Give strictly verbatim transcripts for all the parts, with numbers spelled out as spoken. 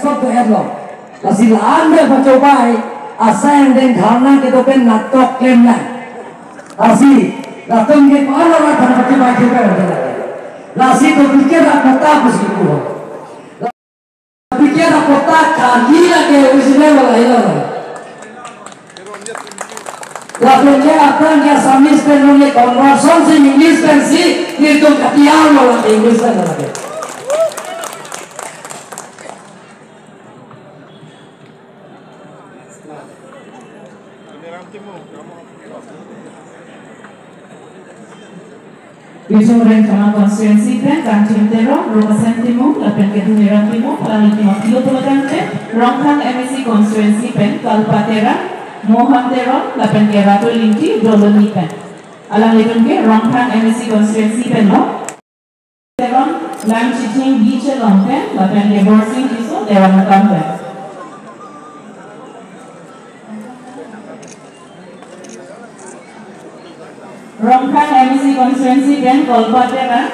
Kok to etlo. Lasi la-an pen pachobai, asai angdeng dharna kedo pen natok klemnang. Lasi, latum ke ko-an lo la thang pachobai chobai hotel lake. Lasi to pikir ra kota pusi ko. Pikir ra kota kali lake original wala helo. Lapen ke aphrang ke Assamese pen nonke conversion si English pensi, nelitum katiar lo lake English pen lake. Bisong Rengchama constituency pen Kangthim Teron, Romasen Timung, lapen ke Dhoniram Timung, alanglitum apilo pulo tangte, Rongkhang M A C constituency pen Kalpa Terang, Mohan Teron, lapen ke Ratu Lingti, Doloni pen. Alanglitum ke Rongkhang M A C constituency pen lo. Teron, Langchithing B Chelong pen, lapen ke Borsing Tisso, Deramukam pen. Rongkhang M A C constituency pen Kalpa Terang.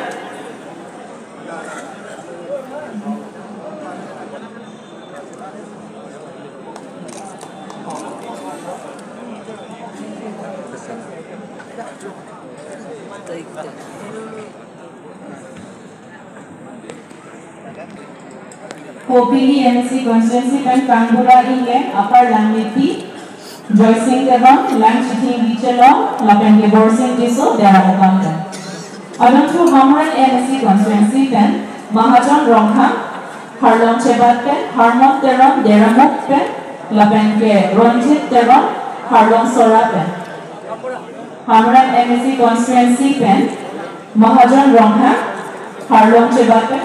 Kopili M A C constituency pen Kangbura Ingleng, Upper Langmepi, Joysing Teron, Langchithing B Chelong, lapen ke Borsing Tisso, Deramukam pen. Adon thu Hamren M A C constituency pen Mahajon Rongkhang, Harlong Chebat pen, Harmon Teron, Deramuk pen, lapen ke Ronjit Teron, Harlong Sora pen. Hamren M A C constituency pen Mahajon Rongkhang, Harlong Chebat pen.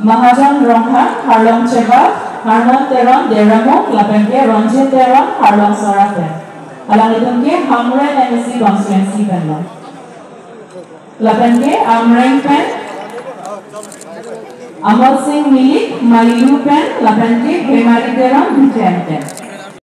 Mahajon Rongkhang, Harlong Chebat, Harmon Teron, Deramuk, lapen ke Ronjit Teron, Harlong Sora pen. Alanglitum ke Hamren M A C constituency pen lo. Lapen ke Amreng pen Amol Sing Milik, Malilu pen, lapen ke Hemari Teron, Bhijem pen.